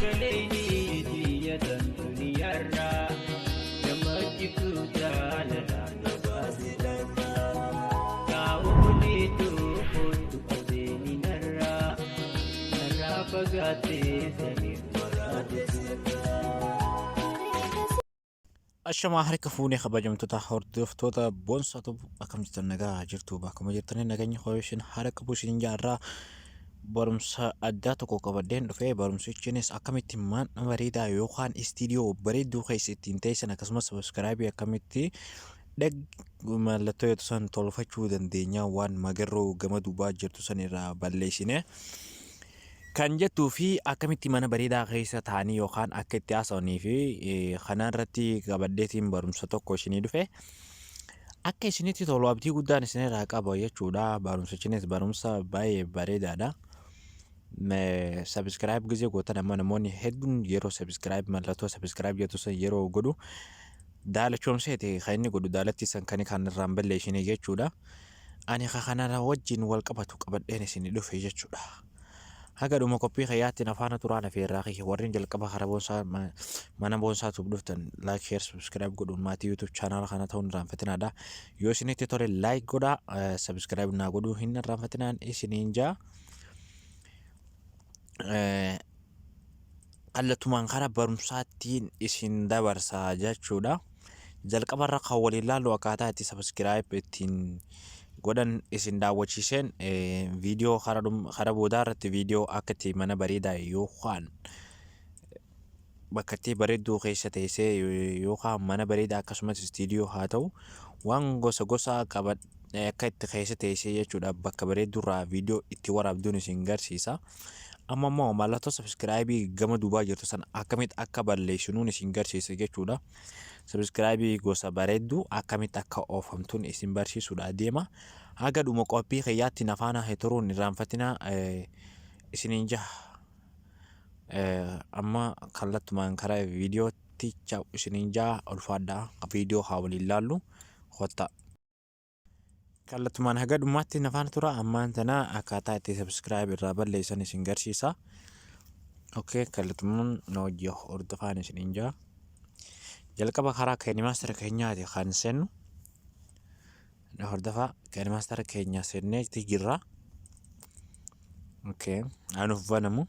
Sagaleen tiyya tan duniyarraa gammachiftuu jaalalaa na baase dharraa. Kaa'u kottu aseeni narraa narraa fagaattee saniif maraate sirraa. Ashamaa harka fuunee kabajamtoota hordoftoota Boonsaa Tube, akkam jirtan? Nagaa jirtu? Bakkuma jirtanii nageenya koo isin haala qabu isin jaarraa. Barumsa addaa tokko qabadheen dhufee, barumsichinis akkamitti mana bareedaa yookaan istiidiyoo bareedduu keessa ittiin teessan, akkasumas subscribe akkamitti dhag mallattoo yoo san tolfachuu dandeenya, waan magarroo gama duubaa jirtu san irraa balleessine kan jettuu fi akkamitti mana bareedaa keessa taa'anii yookaan akka itti haasa'anii fi kana irratti qabadheetiin barumsa tokko isinii dhufe. Akka isinitti tolu abdii guddaan isinirraa qaba jechuudha. Barumsichinis barumsa baay'ee bareedaadha. Subscribe gizee gootan, amma namoonni hedduun yeroo subscribe mallattoo subscribe jettu san yeroo godhu daalachoomseeti kan inni godhu, daalatti san kan kan irraan balleessine jechuudha. Ani ka kanarra wajjin wal qabatu qabadheen isinii dhufe jechuudha. Haga dhuma qophii kiyyaatti na faana turaa nafeerraa kiyya. Warreen jalqaba karaa Boonsaa mana Boonsaa Tube dhuftan, like, share, subscribe godhuun maatii YouTube channel kana ta'uun irraanfatinaadha. Yoo isinitti tole like godhaa, subscribe naa godhuu hin irraanfatinaan isiniin jaa. Kallattumaan karaa barumsaattiin isin dabarsa jechuudha. Jalqabarra kan waliin laallu akkaataa itti subscribe ittiin godhan isin daawwachiiseen, viidiyoo karaa boodaa irratti viidiyoo akka itti mana bareedaa yookaan bakka itti bareedduu keessa teessee yookaan mana bareedaa akkasumas istiidiyoo haa ta'u waan gosa gosaa qaba akka itti keessa teessee jechuudha, bakka bareedduurraa viidiyoo itti waraabduun isin garsiisa. Amma immoo mallattoo subscribe gama duubaa jirtu sana akkamitti akka balleessinuun isin garsiisa jechuudha. Subscribe gosa bareedduu akkamitti akka oofamtuun isin barsiisuudha deema. Haga dhuma qophii kiyyaatti na faana turuun irraanfatinaa isiniin jaha. Amma kallattumaan karaa viidiyootti isiniin jaha, ulfaadhaa, viidiyoo haa waliin laallu, kottaa. Kallattumaan haga dhumaatti na faana tura. Ammaan tana akkaataa itti subscribe irraa balleessan isin garsiisa. Okay, kallattumaan na hojii hordofaan isiniin jaa. Jalqaba karaa KineMaster keenyaati kan seennu. Na hordofaa, KineMaster keenya seenneeti jirra. Okay, anuuf banamu.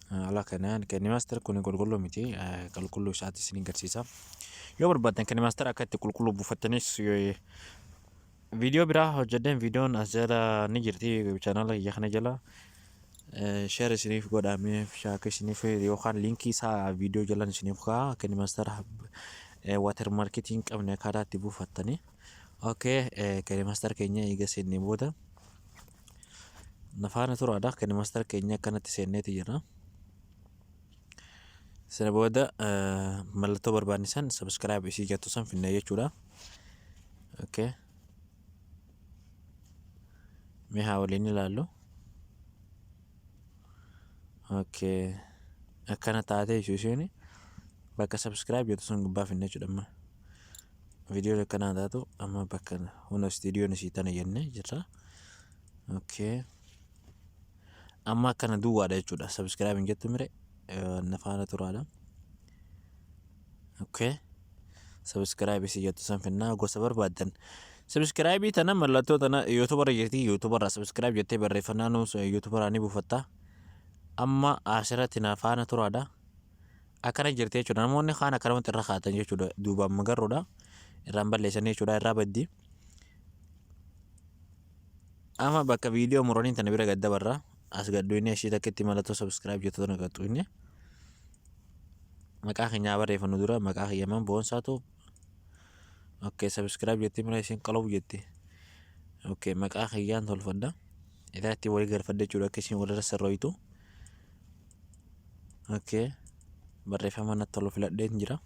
Haala kanaan KineMaster kun qulqulluu miti, qulqulluu isaatti isin agarsiisa. Yoo barbaaddan KineMaster akka itti qulqulluu buufattanis viidiyoo biraa hojjedheen, viidiyoon as jala ni jirti, chaanaala kiyya kana jala share isiniif godhamee shaaka isiniif yookaan liinkii isaa viidiyoo jalaan isiniif ka'a, KineMaster watermarkitii hin qabne akkaataa itti buufattanii. Okay, KineMaster keenya eega seennee booda na faana turaadha. KineMaster keenya akkanatti seenneeti jira. Sana booda mallattoo barbaanne san subscribe isii jettu san finna jechuudha. Okay. Mee haa waliin ilaallu. Okay. Akkana taatee isheen bakka subscribe jettu sun gubbaa finna jechuudha amma. Viidiyoon akkanaa taatu amma bakka hunda istiidiyoon isii tana jennee jirra. Okay. Amma akkana duwwaadha jechuudha. Subscribe hin jettu mire, na faana turaadha. Okay. Subscribe isii jettu san finnaa, gosa barbaaddan. Subscribe tana, mallattoo tana YouTube irra jirti. YouTube irraa subscribe jettee barreeffannaa nuus YouTube irraa ni buufatta. Amma asirratti na faana turaadha. Akkana jirti jechuudha. Namoonni kaan akkanumatti irra kaatan jechuudha. Duubaan magarruudha. Irraan balleessanii jechuudha. Irraa baddi. Amma bakka viidiyoo muranii tana bira gad dabarra. As gad dhuyne, ishii takkitti mallattoo subscribe jettu tana gad dhuyne. Maqaa keenyaa barreeffannu dura, maqaa kiyyaman Boonsaatu. Okay, subscribe jetti mira isheen qalabu jetti. Okay, maqaa kiyyaan tolfadha. Idaa itti walii galfadha jechuudha, akka isheen walirra sirrooytu. Okay. Barreeffama natti tolu filadheen jira.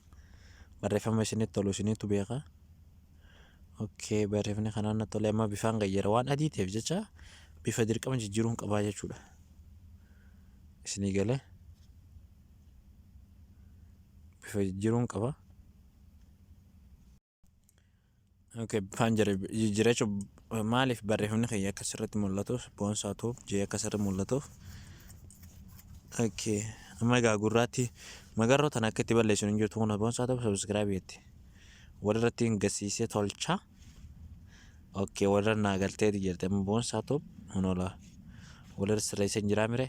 Barreeffama isinitti tolu isinitu beeka. Okay, barreeffamni kanaan natti tole. Amma bifaan gayyara, waan adii ta'eef jecha bifa dirqama jijjiiruun qabaa jechuudha. Isinii galee, bifa jijjiiruun qaba. Okay, bifaan jijjiira jechuun maaliif barreeffamni kiyya akka sirriitti mul'atuuf, Boonsaa Tube jee akka sirriitti mul'atuuf. Okay. Amma egaa gurraatti magarroo tana akka itti balleessinu hin jirtu kun Boonsaa Tube subscribe jetti. Walirratti hin gasiisee tolcha. Okay, walirra naa galteeti jirti. Amma Boonsaa Tube hunola. Walirra sirreessee hin jiraa mire.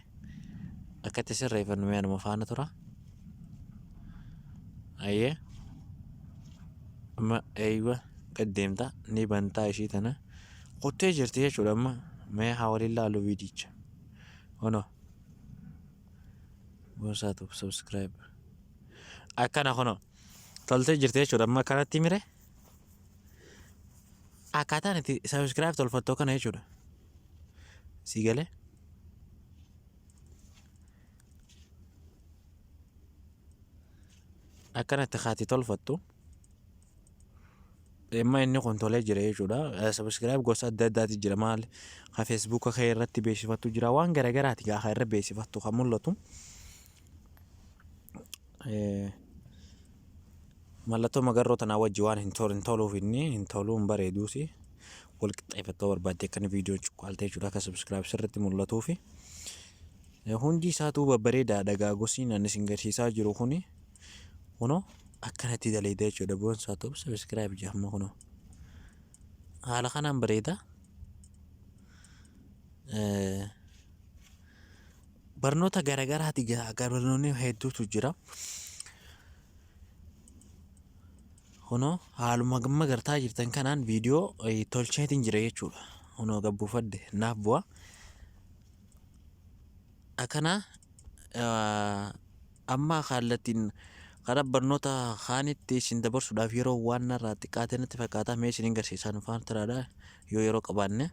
Akka itti sirreeffannu mee anuma faana tura. Ayyee. Amma eeywa gad deemta ni bantaa ishii tana. Kuttee jirti jechuudha amma mee haa waliin laallu viidicha. Hono. Boonsaa Tube subscribe. Akkana hono. Toltee jirti jechuudha amma kanatti mire. Akkaataan itti subscribe tolfattu kana jechuudha. Sii galee? Akkanatti kaati tolfattu. Amma inni kun tolee jira jechuudha. Subscribe gosa adda addaati jira maal ka Facebook kee irratti beeksifattu jira waan garagaraati gaa ka irra beeksifattu kan mul'atu. Mallattoo magarroo tanaa wajji waan hin tol hin toluuf inni hin toluu hin bareeduusi. Wal qixxeeffattoo barbaadde akkan viidiyoon cuqqaaltee jechuudha akka subscribe sirriitti mul'atuufi. Hundi isaatuu babbareedaadha gaa gosiin ani isin garsiisaa jiru kuni. Kunoo akkanatti daleeyda jechuudha Boonsaa Tube subscribe jedhama kunoo. Haala kanaan bareeda. Barnoota garagaraati gaa barnoonni hedduutu jira. Kunoo haaluma gamma gartaa jirtan kanaan viidiyoo tolcheetiin jira jechuudha. Kunoo gabbuufadde naaf bu'a. Akana amma kaallattiin karaa barnoota kaanitti isin dabarsuudhaaf yeroo waan narraa xiqqaate natti fakkaata mee isin garsiisaa nu faana turaadha yoo yeroo qabaanne.